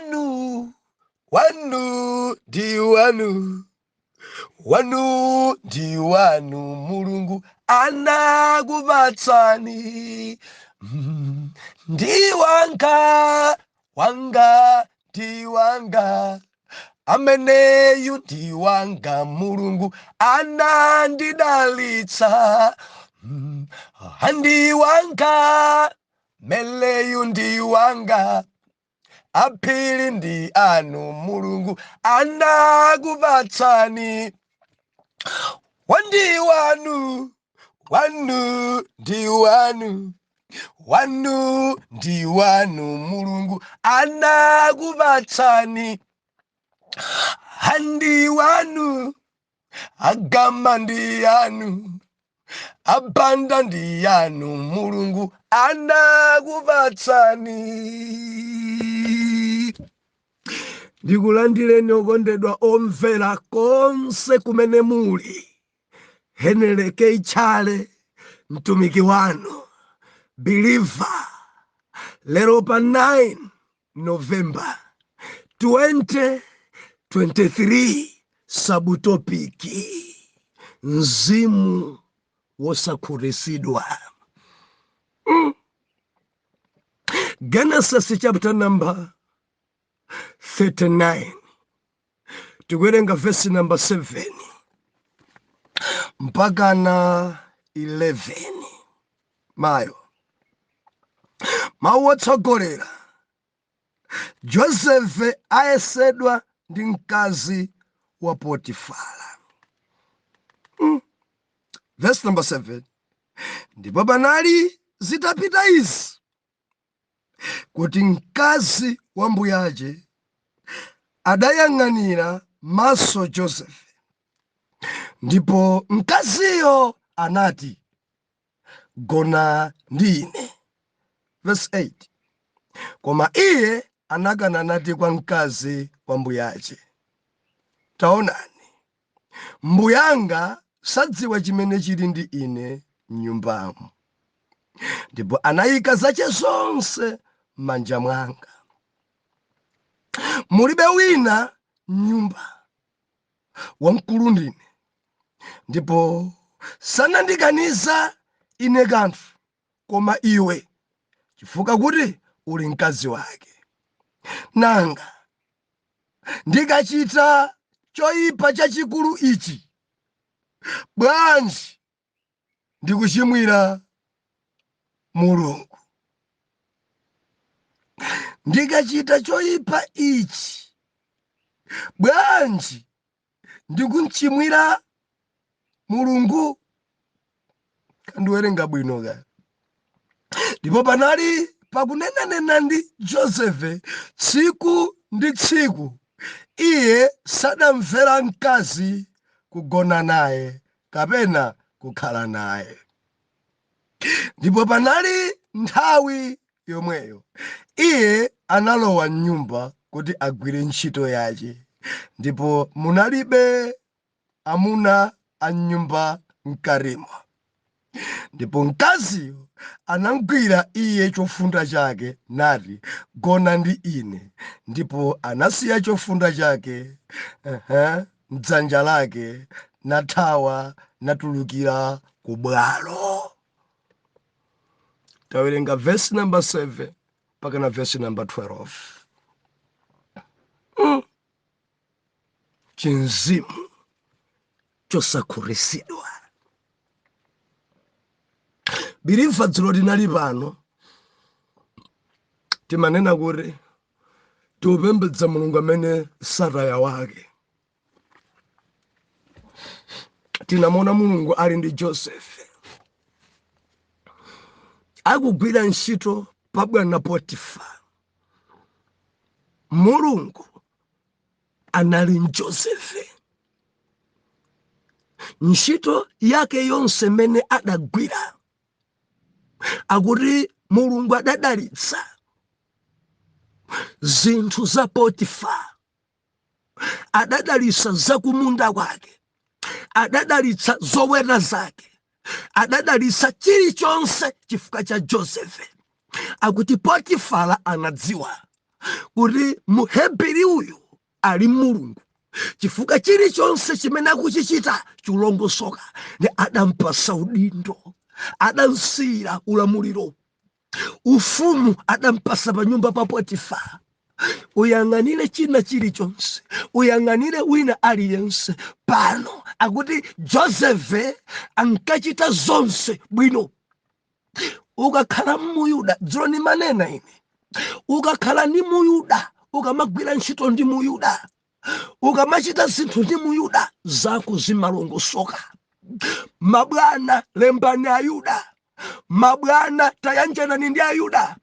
Wanu, wanu ndi wanu, wanu ndi wanu, Mulungu anakupatsani. Ndi wanga, wanga ndi wanga, ameneyu ndi wanga, Mulungu anandidalitsa. Ndi wanga, meleyu ndi wanga, aphiri ndi anu, Mulungu anakupatsani. Wandi wanu, wanu ndi wanu, wanu ndi wanu, Mulungu anakupatsani. Handi wanu, agama ndi anu, abanda ndi yanu, Mulungu anakupatsani. Ndikulandireni okondedwa omvera konse kumene muli. Henry K. Chale, mtumiki wanu believer, lero pa 9 November 2023, subtopic mzimu wosakhutitsidwa. Genesis chapter number 39, tikuwerenga verse number 7 mpaka na 11. Mayo mawu otsogolera: Josefe ayesedwa ndi mkazi wa Potifara. Verse number 7: Ndipo panali zitapita izi kuti mkazi wa mbuyache adayang'anira maso Josefe, ndipo mkaziyo anati, "Gona ndi ine." Verse 8: Koma iye anakana nati kwa mkazi wa mbuyache, "Taonani, mbuyanga sadziwa chimene chili ndi ine m'nyumbamo, ndipo anayika zache zonse m'manja mwanga. Mulibe wina m'nyumba wamkulu ndine, ndipo sanandikaniza ine kanthu koma iwe, chifukwa kuti uli mkazi wake. Nanga ndikachita choyipa chachikulu ichi bwanji ndikuchimwira Mulungu? Ndikachita choyipa ichi bwanji ndikumchimwira Mulungu?" Kandiwerenga bwino ka. Ndipo panali pakunenanena ndi Josefe tsiku ndi tsiku, iye sadamvera mkazi kugona naye kapena kukhala naye. Ndipo panali nthawi yomweyo iye analowa mnyumba kuti agwire ntchito yache, ndipo munalibe amuna a mnyumba mkatimo. Ndipo mkaziyo anamgwira iye chofunda chake nati, "Gona ndi ine." Ndipo anasiya chofunda chake mdzanja lake, nathawa, natulukira ku bwalo. Tawerenga verse number 7 mpaka na verse number 12. Chinzimu chosakhutitsidwa. Believer, dzulo tinali pano, timanena kuti tiupembedza Mulungu amene sataya wake. Tinamona Mulungu ali ndi Joseph akugwira ntchito pa bwana Potifa. Mulungu anali Josefe. Ntchito yake yonse imene adagwira, akuti Mulungu adadalitsa zinthu za Potifa, adadalitsa zakumunda kwake, adadalitsa zoweta zake, adadalitsa chilichonse chifukwa cha Josefe. Akuti Potifara anadziwa Kuti Muheberi uyu ali Mulungu, chifukwa chilichonse chimene akuchichita chilongosoka. Ndi adampasa udindo, adamsiyira ulamuliro, ufumu adampasa pa nyumba pa Potifa. Uyang'anire china chilichonse, uyang'anire wina aliyense. Pano akuti Josefe ankachita zonse bwino. Ukakhala Muyuda, dzulo ndimanena ine, ukakhala ndi Muyuda, ukamagwira ntchito ndi Muyuda, ukamachita zinthu ndi Muyuda, zako zimalongosoka. Mabwana, lembani Ayuda. Mabwana, tayanjanani ndi Ayuda.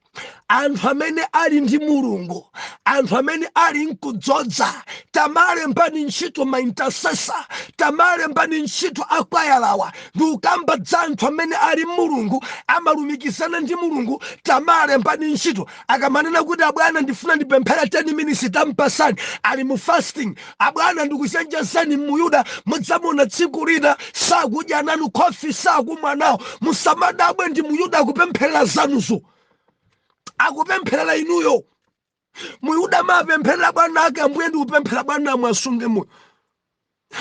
Anthu amene ali ndi Mulungu, anthu amene ali mkudzodza, tamalembani ntchito. Ma intercessor, tamalembani ntchito. Akwayalawa ndi ukamba dza anthu amene ali Mulungu, amalumikizana ndi Mulungu. Tamalembani ntchito. Akamanena kuti, "Abwana, ndifuna ndipemphera 10 minutes," tampasani, ali mu fasting. Abwana, ndikuchenjezeni, Muyuda mudzamona tsiku lina sakudya nanu khofi, sakumwa nawo. Musamadabwe, ndi Muyuda akupempherera zanuzo, akupempherera inuyo. Muyuda mapempherera bwana ake, "Ambuye, ndikupemphera bwana mwasunge moyo."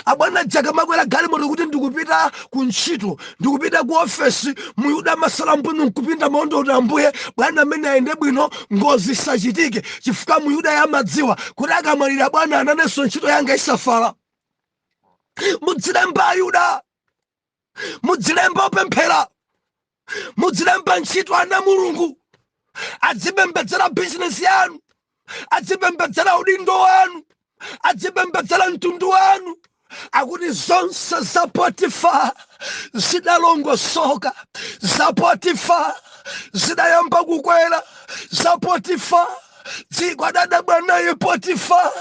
Abwana jaka makwera galimoto kuti ndikupita ku ntchito, ndikupita ku ofesi, Muyuda masala mbwino nkupinda maondo kuti, "Ambuye, bwana amene ayende bwino, ngozi isachitike," chifukwa Muyuda yamadziwa kuti akamwalira bwana, ananenso ntchito yanga isafala. Mudzilemba Ayuda, mudzilemba opemphera, mudzilemba ntchito ana Mulungu, adzipembedzera bizinesi yanu, adzipembedzera udindo wanu, adzipembedzera mtundu wanu. Akuti zonse za Potifa zidalongosoka, za Potifa zidayamba kukwera, za Potifa dziko adadabwa naye Potifa.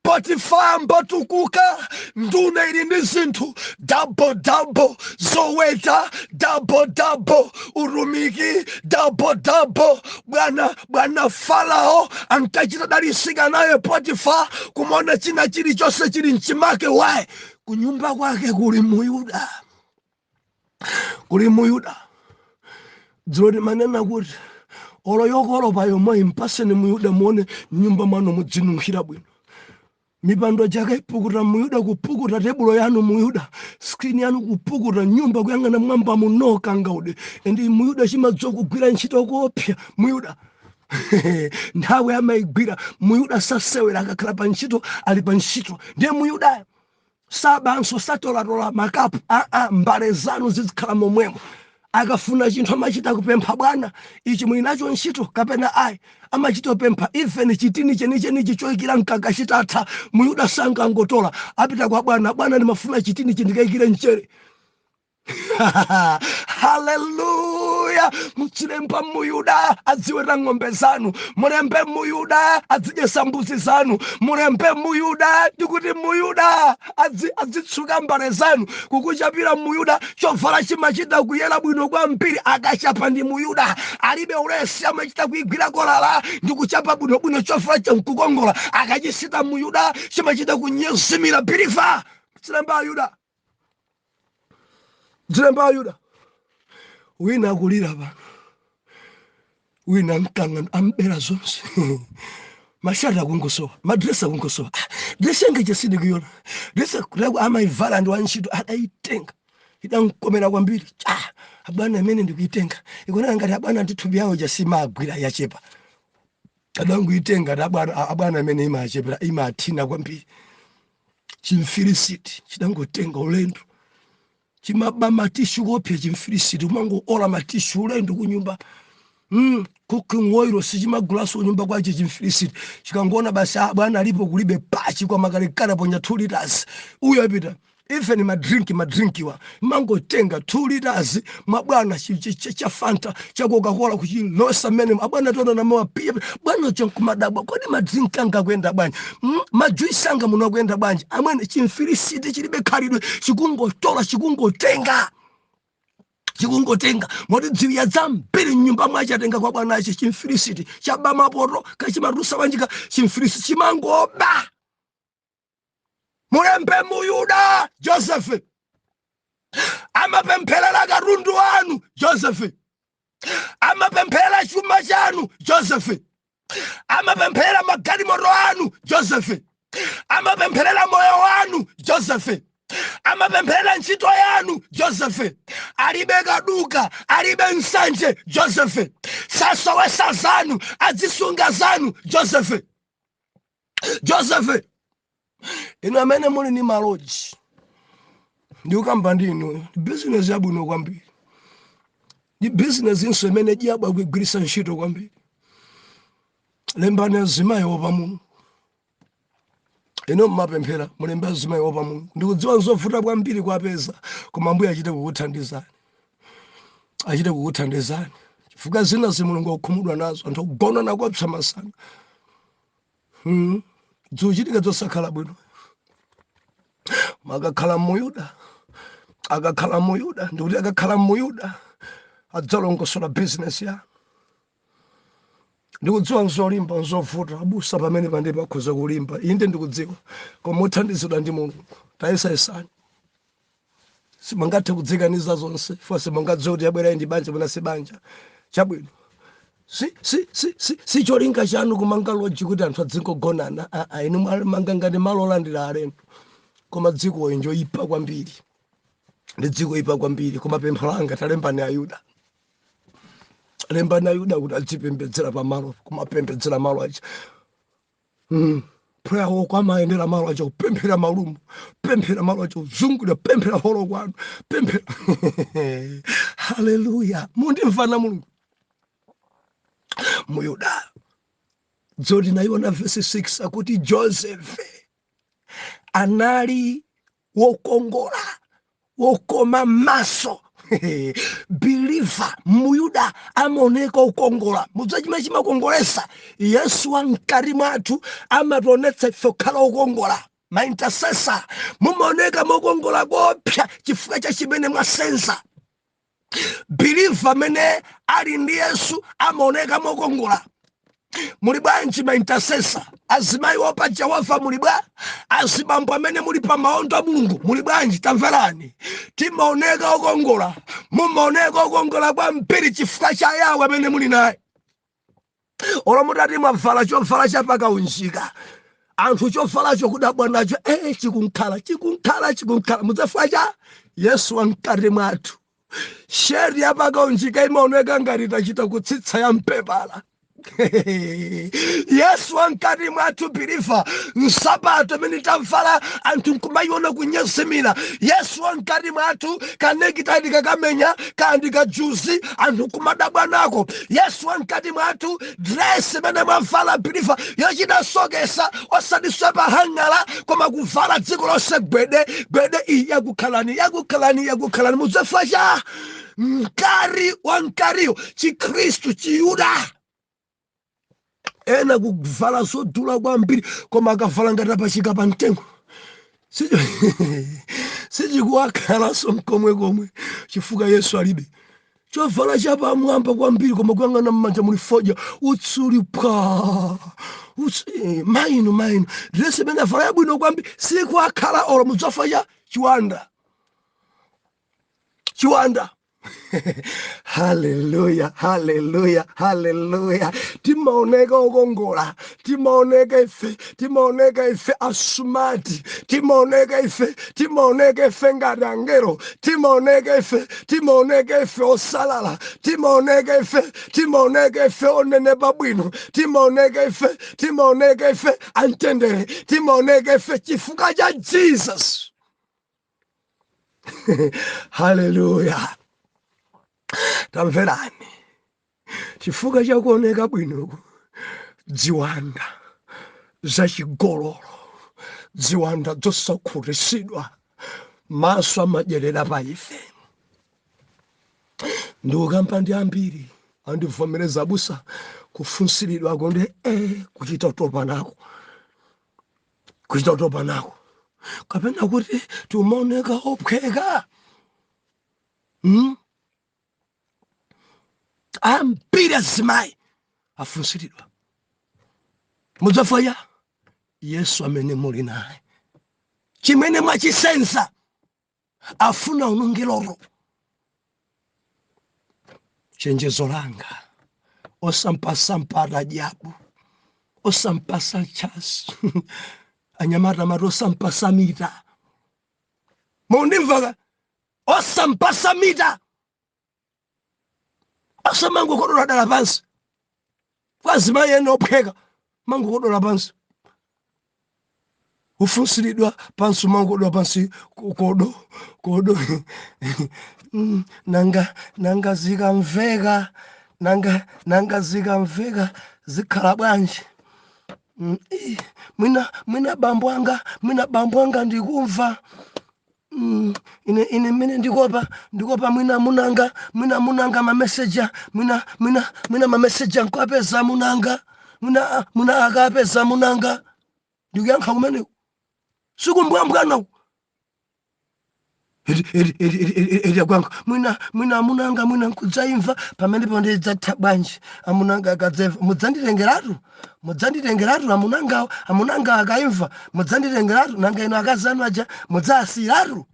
Potifa ambatukuka, nduna ili ndi zinthu double double, zoweta double double, utumiki double double. Bwana, bwana Farao ankachita dalisika naye Potifa, kumona china chilichonse chili mchimake. Waye kunyumba kwake kuli Muyuda, kuli Muyuda. Dzulo timanena kuti olo yokolopa yomwe mpaseni Muyuda, muone nyumba mwanu mudzinunkhira bwino. Mipando jaka ipukuta Muyuda, kupukuta tebulo yanu Muyuda, screen yanu kupukuta, nyumba kuyang'ana mwamba munoka ngaude. Ndi Muyuda chimadziwa kugwira ntchito kopya. Muyuda nthawi amayigwira. Muyuda sasewera, akakhala pa ntchito ali pa ntchito. Ndiye Muyuda sabanso, satolatola makapu aa, mbale zanu zizikhala momwemo. Akafuna chinthu amachita kupempha, "Bwana, ichi muli nacho ntchito kapena ayi?" Amachita kupempha. Even chitini chenichenichi choyikira mkaka chitatha, Muyuda sangangotola, apita kwa bwana, "Bwana, ndimafuna chitini chindikayikire mchere." Haleluya! Muchilemba Muyuda adziweta ng'ombe zanu, mulembe Muyuda adzidyesa mbuzi zanu, mulembe Muyuda, ndikuti Muyuda adzitsuka mbale zanu, kukuchapira Muyuda. Chovala chimachita kuyera bwino kwambiri akachapa ndi Muyuda. Alibe ulesi, amachita kuigwira kolala ndi kuchapa bwinobwino, chovala chankukongola. Akachisita Muyuda chimachita kunyezimira biliva. Chilemba Ayuda, dzilemba Ayuda. Wina akulira pano, wina mkang'ano, ambera zonse, mashati akungosowa, madresi akungosowa. Ah, dresi yanga ichasidikuyona, dresi kutako amaivala ndi wantchito adayitenga, idankomera kwambiri. Ah, abwana amene ndikuitenga ikuoneka ngati abwana ndi thupi yawo jasimagwira, yachepa. Adangoitenga ati abwana, abwana amene imachepera, imathina kwambiri. Chimfilisiti chidangotenga ulendo, chimaba ma tissue kopya. Chimfilisiti kumango-ola ma tissue ulendo kunyumba. Cooking oil sichimagulaso kunyumba kwache. Chimfilisiti chikangoona basi, ah, bwana alipo, kulibe pachi kwa makalekale, ponya 2 liters, uyo apita. Even ma drink, ma drink wa mangotenga 2 liters mabwana, cha Fanta, cha Coca-Cola, kuchilosa mmene abwana tona namawapiya. Bwana chankumadabwa, "Kodi ma drink anga akuyenda bwanji? Ma juice anga muno akuyenda bwanji?" Amwene, chimfilisiti chilibe khalidwe, chikungotola, chikungotenga, chikungotenga moti dziwiya zambiri mnyumba mwachatenga kwa bwanache. Chimfilisiti chaba mapoto, kachimatusa banjika. Chimfilisiti chimangoba. Mulembe Muyuda. Joseph amapempherera katundu wanu, Joseph amapemphera chuma chanu, Joseph. Amapempherera magalimoto anu, Joseph. Amapempherera moyo wanu, Joseph. Amapempherera ntchito yanu, Joseph. Alibe kaduka, alibe nsanje, Joseph. Sasowesa zanu, azisunga zanu, Joseph. Joseph, inu amene muli ni ma lodge, ndikukamba ndi inu. Bizinesi yabwino kwambiri, ndi bizinesi inso imene diabo akuigwiritsa ntchito kwambiri. Lembani azimayi opa Mulungu. Ino mmapemphera, mulembe azimayi opa Mulungu. Ndikudziwa nzovuta kwambiri kuwapeza, koma Ambuye achite kukuthandizani, achite kukuthandizani, chifukwa zina Mulungu akukhumudwa nazo. Anthu akugona nakopsa masana. Zikuchitika zosakhala bwino. Akakhala Muyuda, akakhala Muyuda, ndikuti akakhala Muyuda adzalongosola bizinesi yanu. Ndikudziwa nzolimba, nzovuta, abusa, pamene pandi pakhoza kulimba. Inde, ndikudziwa, koma mothandizidwa ndi Mulungu, tayesayesani. Simungathe kudzikaniza zonse, chifukwa simungadziwe kuti yabwera ndi banja pena si banja. Chabwino, si si si si si cholinga chanu kumanga lodge kuti anthu adzingogonana. Aa, inu mwamanga ngati malo olandira alendo, koma dziko njoyipa kwambiri, ndi dziko ipa kwambiri. Koma pempho langa, talembani Ayuda, lembani Ayuda kuti adzipembedzera pamalo, kumapembedzera malo aja. Prayer walk, amayendera malo aja kupemphera, ma room, pemphera malo aja kuzungulira, pemphera holo kwanu, pemphera. Haleluya! Mundimvana Mulungu. Muyuda dzoti naiona verse 6 akuti Joseph anali wokongola, wokoma maso. Believer Muyuda amaoneka okongola. Mudziwa chimene chimakongolesa? Yesu wamkati mwathu amationetsa ife kukhala okongola. Ma intercessor mumaoneka mokongola kopsa chifukwa cha chimene mwasenza. Believer amene ali ndi Yesu amaoneka mokongola. Muli bwanji, ma intercessor, azimayi opa Jehova? Muli bwa, azibambo amene muli pa maondo a Mulungu? Muli bwanji? Tamverani, timaoneka okongola, mumaoneka okongola kwambiri chifukwa cha Yawe amene muli naye. Olo mutati mwavala chovala chapakaunjika, anthu chovalacho kudabwa nacho, chikunkhala, chikunkhala, chikunkhala. Mudzafika cha Yesu wamkati mwathu. Shirt yapakaunjika imaoneka ngati tachita kutsitsa ya mpepala. Yesu wamkati mwathu, believer, nsapato imene tamvala anthu nkumayiona kunyezimira. Yesu wamkati mwathu, ka necktie kakamenya kandi kajuzi, anthu nkumadabwa nako. Yesu wamkati mwathu, dress imene mwavala, believer, yochita sokesa, osati swepa hang'ala, koma kuvala dziko lonse gwede gwede, iyi yakukhalani, yakukhalani, yakukhalani. Mudzafa cha mkari wa mkariyo, Chikhristu Chiyuda. Ena kuvala zodula kwambiri, koma akavala ngati apachika pa mtengo, sichikuwakhalanso mkomwe komwe, chifukwa Yesu alibe. Chovala chapamwamba kwambiri, koma kuyang'ana mmanja muli fodya, utsuli pwa mainu mainu. Dress imene avala yabwino kwambiri sikuwakhala olo. Mudzafa cha chiwanda, chiwanda. Haleluya, haleluya, haleluya! Timaoneka okongola, timaoneka ife, timaoneka ife a smart, timaoneka ife, timaoneka ife ngati angelo, timaoneka ife, timaoneka ife osalala, timaoneka ife, timaoneka ife onenepa bwino, timaoneka ife, timaoneka ife amtendere, timaoneka ife chifukwa cha Jesus. Haleluya! Tamverani, chifukwa chakuoneka bwinoku, ziwanda zachigololo, ziwanda zosakhutitsidwa, maso amadyerera pa ife. Ndikukamba ndi ambiri andivomereza, abusa, kufunsiridwako ndi kuchita kutopa nako, kuchita kutopa nako, kapena kuti timaoneka ophweka, Ambiri azimayi afunsiridwa. Mudzafa ya Yesu amene muli naye, chimene mwachisenza afuna unongeloro. Chenjezo langa, osampasa mpata jabu. Osampasa chance. Anyamata amati osampasa mita. Mundimvaka? Osampasa mita, osamangokodola dala pansi. Kwazimayi ena opheka mangokodola pansi, ufunsiridwa pansi, mangokodola pansi, kodo kodo. Nanga zikamveka, nanga zikamveka zikhala bwanji? Ii, mwina bambo anga, mwina bambo anga ndikumva. Ine mmene ndikopa mwina munanga mameseja, mwina mameseja nkuapeza munanga, mwina akapeza munanga. Ndikuyankha kumeneko sikumbwambwana. Eri akuyankha mwina amunanga, mwina nkudzaimva pamenepo. Ndidzatha bwanji amunanga akadzaimva? Mudzanditengeratu amunangawo. Amunanga akaimva mudzanditengeratu. Nanga ino akazi anu aja mudzasiyiratu?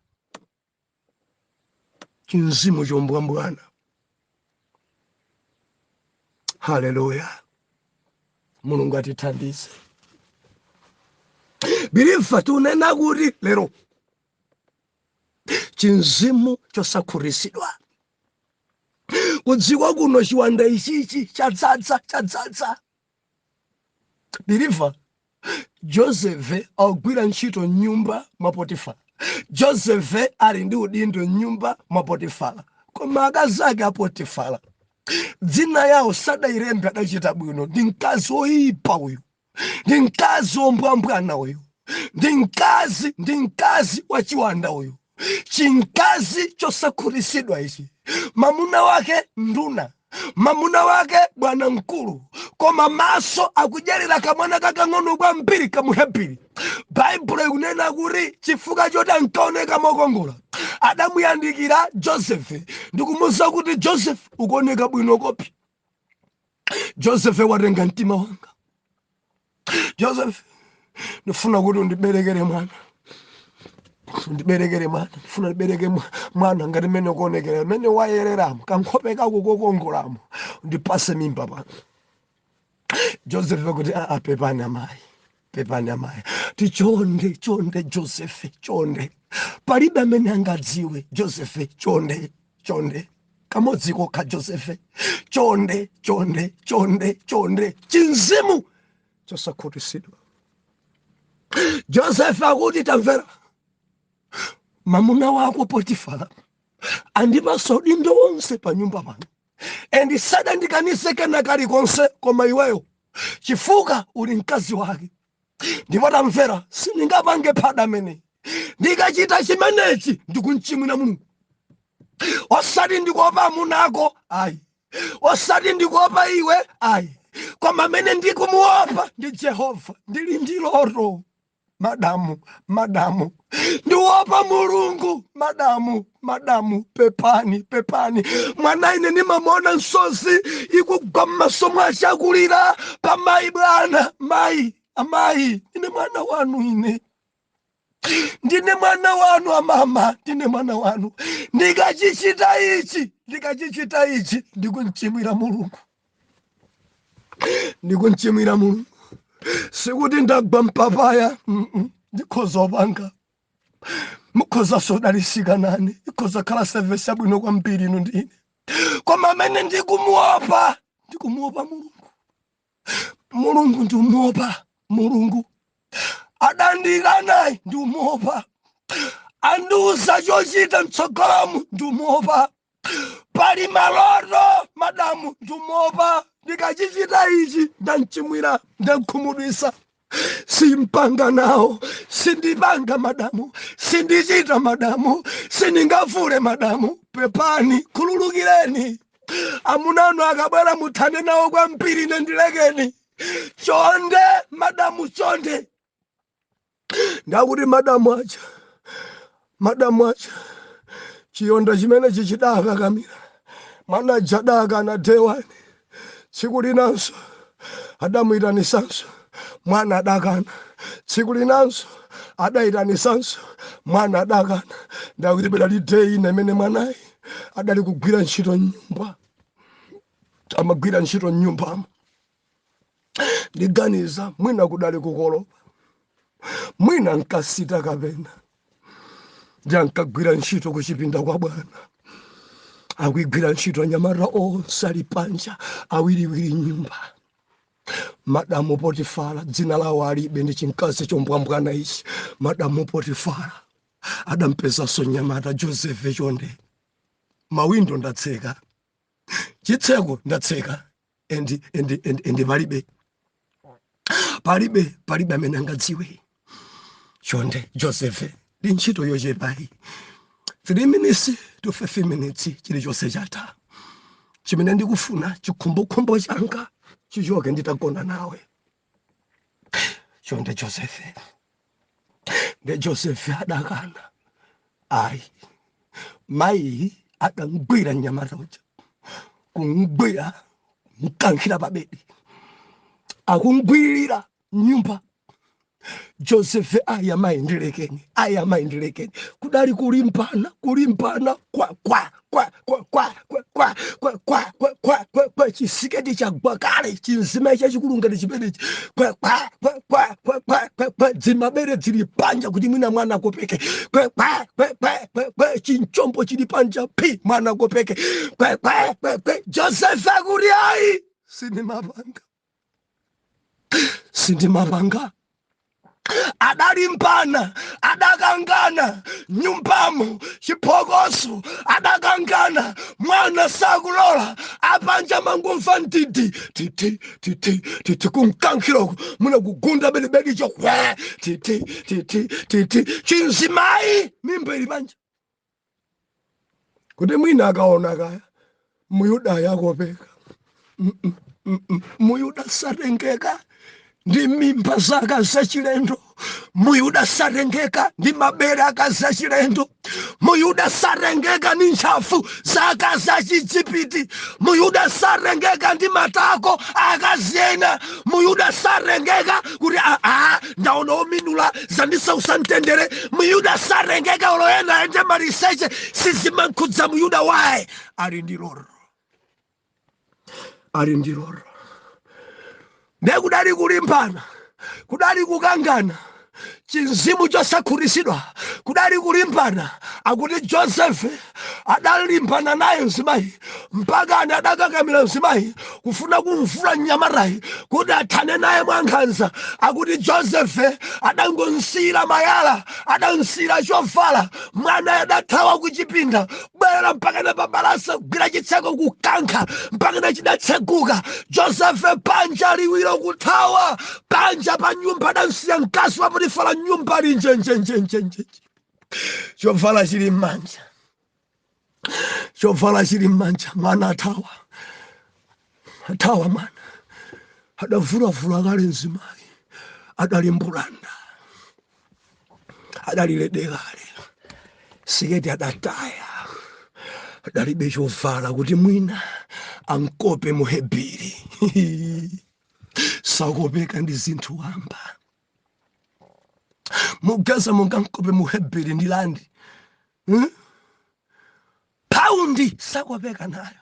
Chinzimu chombwambwana. Haleluya! Mulungu atithandize. Believer, tunena kuti lero chinzimu chosakhutitsidwa kudziko kuno, chiwanda ichichi chadzadza, chadzadza. Believer, Joseph akugwira ntchito mnyumba mwa Potifara. Joseph ali ndi udindo mnyumba mwa Potifara, koma akazi ake a Potifara, dzina yawo sadayilembe, adachita bwino. Ndi mkazi woyipa uyu, ndi mkazi wombwambwana uyu, ndi mkazi wachiwanda uyu, chimkazi chosakhutitsidwa ichi. Mamuna wake nduna, mamuna wake bwana mkulu, koma maso akudyerera kamwana kakang'ono kwambiri kamuhebiri. Baibulo ikunena kuti chifukwa choti ankaoneka mokongola, adamuyandikira Joseph ndikumuwuza kuti, "Joseph, ukuoneka bwino kopi. Joseph, watenga mtima wanga. Joseph, ndifuna kuti undiberekere mwana, undiberekere mwana. Ndifuna ndibereke mwana ngati mmene ukuonekera, mmene wayereramo, kankhope kako kokongolamo. Ndipase mimba pano." Joseph kuti, "Aa, pepani amayi, pepani amayi." Ti, "Chonde, chonde Joseph, chonde, palibe amene angadziwe. Joseph, chonde, chonde, kamodzi kokha. Joseph, chonde, chonde, chonde, chonde." Chinzimu chosakhutitsidwa. Joseph akuti, "Tamvera, mamuna wako Potifara andipasa udindo wonse pa nyumba pano and sadandikanise kena kalikonse koma iweyo, chifukwa uli mkazi wake. Ndipo tamvera, sindingapange phada amene ndikachita chimenechi ndikunchimwira Mulungu. Osati ndikuopa amunako ayi, osati ndikuopa iwe ayi, koma amene ndikumuopa ndi Jehova. Ndili ndi loto, madamu, madamu, ndiopa Mulungu. Madamu, madamu, pepani, pepani. Mwana ine ndimamona msozi ikugwa m'maso mwachakulira pamayi. Bwana, mayi, amayi, ndine mwana wanu, ine ndine mwana wanu. Amama, ndine mwana wanu. Ndikachichita ichi, ndikachichita ichi, ndikunchimwira Mulungu, ndikunchimwira Mulungu. Sikuti ndagwa mpapaya. Ndikhoza opanga, mukhoza sodalisika nane, ikhoza khala service yabwino kwambiri inu ndine, koma amene ndikumuopa, ndikumuopa Mulungu. Mulungu ndiumuopa. Mulungu adandikanayi ndiumuopa. Andiuza chochita mtsogolomu ndiumuopa. Pali maloto, madamu, ndiumuopa. Ndikachichita ichi ndanchimwira, ndankhumudwisa. Simpanga nawo, sindipanga madamu, sindichita madamu, sindingavule madamu. Pepani, khululukireni. Amunanu akabwera muthane nawo kwambiri, ine ndilekeni. Chonde madamu, chonde." Ndakuti madamu aja, madamu aja, chiyonda chimene chichidaka kamira mwana aja daka na day one. Tsiku linanso adamuyitanisanso, mwana adakana. Tsiku linanso adayitanisanso, mwana adakana. Ndakuti pedali day ina imene mwanayi adali kugwira ntchito mnyumba, amagwira ntchito mnyumbamo. Ndiganiza mwina kudali kukolopa, mwina nkasita, kapena ndi ankagwira ntchito kuchipinda kwa bwana. Akuigwira ntchito, anyamata onse ali panja, awiriwiri nyumba. Madamu Potifara, dzina lawo alibe, ndi chimkazi chombwambwana ichi. Madamu Potifara adampezanso nyamata Josefe. "Chonde, mawindo ndatseka, chitseko ndatseka, and palibe amene angadziwe. Chonde Josefe, ndi ntchito yochepayi, 3 minutes to 5 minutes, chilichonse chatha. Chimene ndikufuna, chikhumbokhumbo changa chichoke nditagona nawe. Chonde Josefe." Ndi Josefe adakana. Ayi, mayi adamgwira mnyamata uja, kumgwira, mkankhira pabedi, akungwirira nyumba. Josefe: "Aya mayi, ndilekeni. Aya mayi, ndilekeni." Kudali kulimbana, kulimbana, kwa kwa kwa kwa kwa kwa kwa kwa kwa kwa kwa kwa kwa. Chisiketi chagwa kale, chinzimayi chachikulu ngati chimenechi. Kwa kwa kwa kwa kwa kwa kwa kwa, dzimabere dzili panja kuti mwina mwana akopeke. Kwa kwa kwa kwa kwa kwa, chinchombo chili panja phi, mwana akopeke. Kwa kwa kwa kwa. Josefe akuti: "Ayi, sindimapanga, sindimapanga." Adalimbana, adakangana nyumbamo, chiphokoso, adakangana. Mwana sakulola, apanja mangumva ndidi titi titi titi, kumkankhiroko muna kugunda belibeli cho kwe titi titi titi. Chinzimayi, mimba ili panja, kuti mwina akaona kaya Muyuda akopeka. Muyuda satengeka ndi mimba zaka zachilendo. Muyuda satengeka ndi mabere akazachilendo. Muyuda satengeka ndi ntchafu zaka zachijipiti. Muyuda satengeka ndi matako akazena. Muyuda satengeka kuti aa, ndaona ominula, zandisausa mtendere. Muyuda satengeka oloyenda ende maliseche, sizimankhudza Muyuda. Waye ali ndi loro, ali ndi loro. Ndiye kudali kulimbana, kudali kukangana, chinzimu chosakhutitsidwa. Kudali kulimbana. Akuti Josefe adalimbana naye mzimayi mpaka ani adakakamira mzimayi kufuna kumvula mnyamatayi kuti athane naye mwankhanza. Akuti Josefe adangonsiyira mayala, adansiyira chovala. Mwana adathawa kuchipinda, bwera mpakana pa balasa, kugwira chitseko, kukankha mpakana chidatseguka. Josefe panja, liwiro kuthawa panja pa nyumba. Adansiya mkazi wa Potifara nyumba ali njenjenjenjenje, chovala chili m'manja, chovala chili m'manja. Mwana athawa, athawa. Mwana adavulavula kale mzimayi, adali mbulanda, adalilede kale, siketi adataya, adalibe chovala kuti mwina ankope Muhebiri. Sakopeka ndi zinthu wamba. Mugaza mungankope Muhebiri ndi landi, Paundi sakopeka nayo.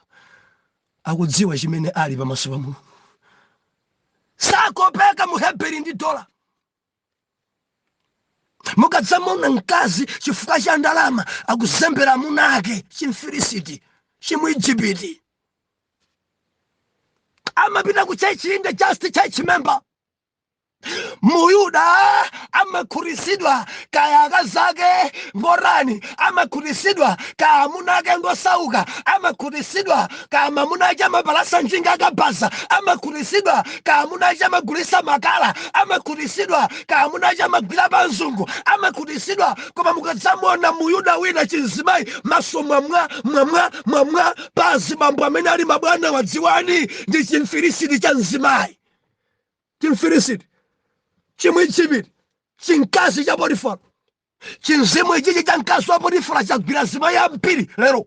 Akudziwa chimene ali pamaso pa Mulungu. Sakopeka Muheberi ndi dola. Mukadzamona mkazi chifukwa cha ndalama akuzembera amuna ake, chimfilisiti, Chimuijipiti, amapita ku church, inde, just church member. Muyuda amakhutitsidwa kaya akazake ngorani, amakhutitsidwa kaya amuna ake ngosauka, amakhutitsidwa kaya mamuna ake amapalasa njinga akabaza, amakhutitsidwa kaya amuna ake amagulisa makala, amakhutitsidwa kaya amuna ake amagwira pa mzungu, amakhutitsidwa. Koma mukadzamuona Muyuda wina, chinzimayi, maso mwamwa mwamwa mwamwa pa azibambo amene ali mabwana, wadziwani ndi chimfilisiti cha mzimayi, chimfilisiti, Chimwijipiti, chinkazi cha Potifara. Chinzimu ichichi cha mkazi wa Potifara chagwira zimayi ambiri lero,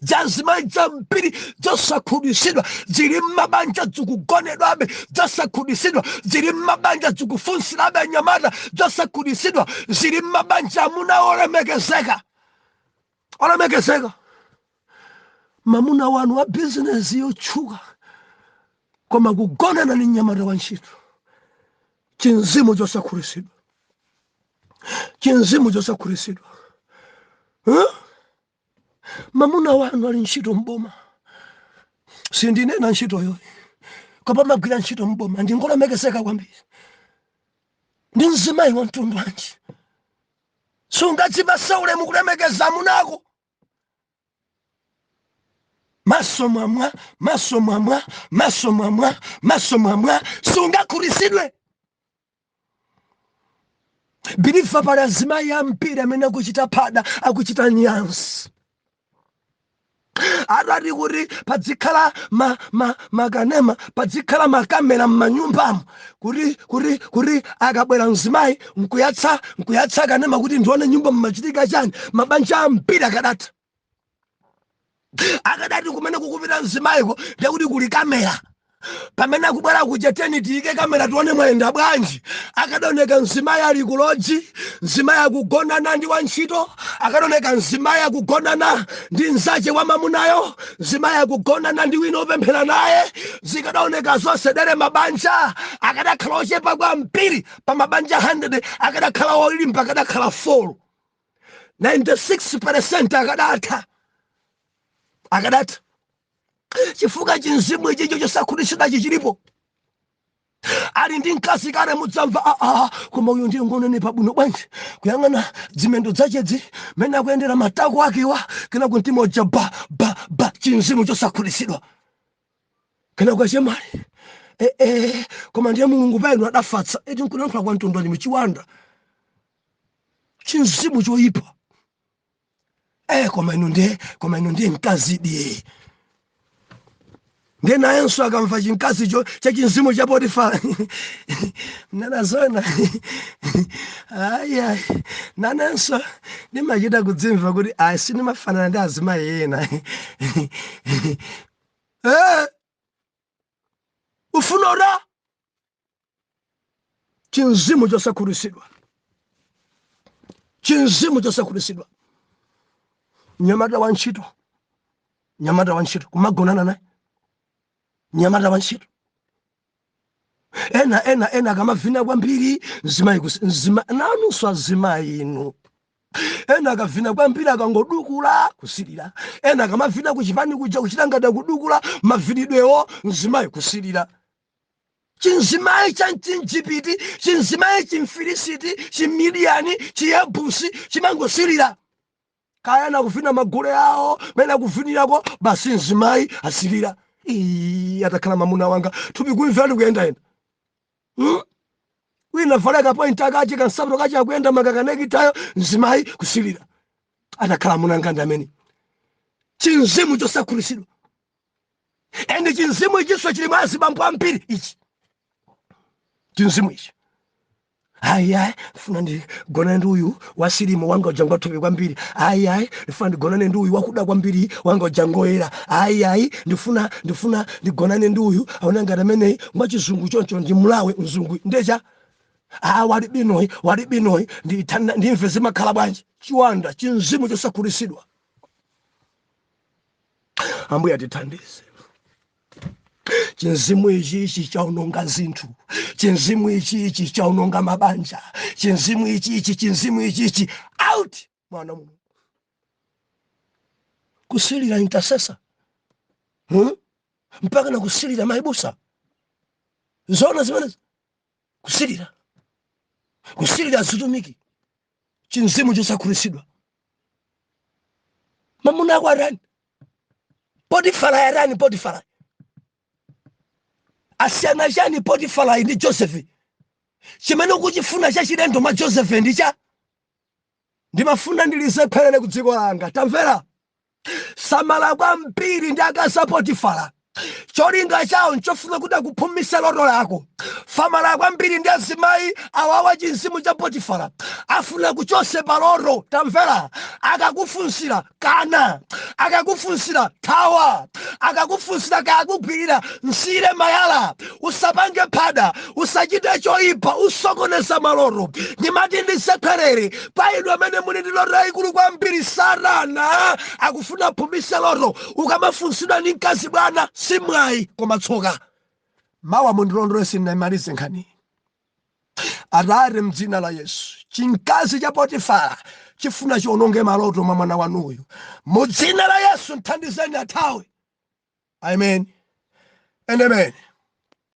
za zimayi zambiri zosakhutitsidwa zili mmabanja, zikugonedwabe, zosakhutitsidwa zili mmabanja, zikufunsirabe anyamata, zosakhutitsidwa zili mmabanja, amuna olemekezeka, olemekezeka. Mamuna wanu wa bizinesi yotchuka Koma kugonana ni mnyamata wa ntchito, chinzimu chosakhutitsidwa, chinzimu chosakhutitsidwa, huh? Mamuna wanu ali ntchito mboma, sindinena ntchitoyo, koma magwira ntchito mboma, ndingolemekezeka kwambiri. Ndi mzimayi wa mtundu wanji sungadzipasa ulemu kulemekeza amunako? Maso mwamwa, maso mwamwa, maso mwamwa, maso mwamwa, sungakhutitsidwe. Believer, pali azimayi ambiri amene akuchita phada, akuchita nyansi. Atati kuti padzikhala makanema, padzikhala makamera m'manyumbamo, kuti akabwera mzimayi nkuyatsa kanema kuti ndione nyumba mmachitika chani, mabanja ambiri akadatha. Akadati kumene kukupita mzimayiko ndekuti kuli kamera, pamene akubwera kuja, teni tiyike kamera tione mwayenda bwanji. Akadaoneka mzimayi ali ku lodge, mzimayi akugonana ndi wantchito. Akadaoneka mzimayi akugonana ndi mzache wa mamunayo, mzimayi akugonana ndi wina opemphera naye. Zikadaoneka zonse dere, mabanja akadakhala ochepa kwambiri. Pa mabanja 100 akadakhala olimba akadakhala 4, 96% akadatha, akadatha, chifukwa chinzimu ichicho chosakhutitsidwachi chilipo. Ali ndi mkazi kale, mudzamva, "Aa, koma uyu ndiye ngonenepa bwino bwanji, kuyang'ana dzimendo dzachedzi mene akuyendera, matako akewa." Kenako mtima uja ba ba ba, chinzimu chosakhutitsidwa. Kenako achemali, eh, eh, koma ndiye Mulungu pano adafatsa eti. Nkulankhula kwa mtundu wanji? Chiwanda, chinzimu choyipa. Eh, koma inu ndiye mkazi diye. Ndiye nayenso akamva chinkazicho chachinzimu cha Potifara, nana zona, ayi, nanenso ndimachita kudzimva kuti ayi, sindimafanana ndi azimayi ena. Eh, ufunora chinzimu chosakhutitsidwa, chinzimu chosakhutitsidwa. Mnyamata wa ntchito, mnyamata wa ntchito kumagonana naye, mnyamata wa ntchito. Ena akamavina kwambiri, mzimayi nanunso azimayi inu, ena akavina kwambiri, akangodukula, kusilira. Ena akamavina kuchipani kuja, kuchita ngati akudukula, mavinidwewo, mzimayi kusilira. Chinzimayi cha Mchinjipiti, chinzimayi Chimfilisiti, Chimidiyani, Chiyebusi chimangosilira. Kaya nakuvina magule awo mene akuvinirako, basi, mzimayi asilira. Ii, atakhala mamuna wanga, thupi kumvera likuyendayenda, Wina vala kapointi akache, kansapato kache, akuyenda makakanekitayo, mzimayi kusilira. Atakhala munanga ndi amene. Chinzimu chosakhutitsidwa. Ende chinzimu ichinso chili mwa azibambo ambiri ichi, chinzimu ichi. Ayi ayi, ndifuna ndigonane ndi uyu wasilimu, wanga uja ngwathupi kwambiri. Ayi ayi, ndifuna ndigonane ndi uyu wakuda kwambiri, wanga uja ngoyera. Ayi ayi, ndifuna ndigonane ndi uyu aona ngati ameneyi ngwachizungu choncho, ndi mlawe mzungu ndecha. Ah, wali binoyi, wali binoyi, ndithana ndimve zimakhala bwanji. Chiwanda, chinzimu chosakhutitsidwa. Ambuye atithandize. Chinzimu ichi ichi chaononga zinthu, chinzimu ichi ichi chaononga mabanja, chinzimu ichi ichi, chinzimu ichi ichi out. Mwana Mulungu kusilira intercessor, Mpaka na kusilira maibusa, zona zimenezi, kusilira azitumiki, chinzimu chosakhutitsidwa. Mamuna ako arani? Potifara yarani? Potifara asiyana chani Potifara ndi Joseph? Chimene ukuchifuna chachilendo mwa Joseph ndi cha? Ndimafuna ndilize khwerere ku dziko langa. Tamvera, samala kwambiri ndi akazi a Potifara. Cholinga chawo nchofuna kuti akuphumise loto lako. Samala kwambiri ndi azimayi awawa, chinzimu cha Potifara, afuna kuchose paloto. Tamvera, akakufunsira kana, akakufunsira thawa, akakufunsira kakugwirira msire mayala, usapange phada, usachite choyipa, usokoneza maloto. Ndimati ndisekwerere pa inu amene muli ndi loto yayikulu kwambiri. Satana akufuna aphumise loto. Ukamafunsidwa ndi mkazi, bwana, si mwayi koma tsoka. Mawa mundilondole, sindinayimalize nkhani. Atate, mdzina la Yesu, chinkazi cha Potifara chifuna chiononge maloto mwa mwana wanuyu, mu dzina la Yesu mthandizeni athawe. Amen and amen.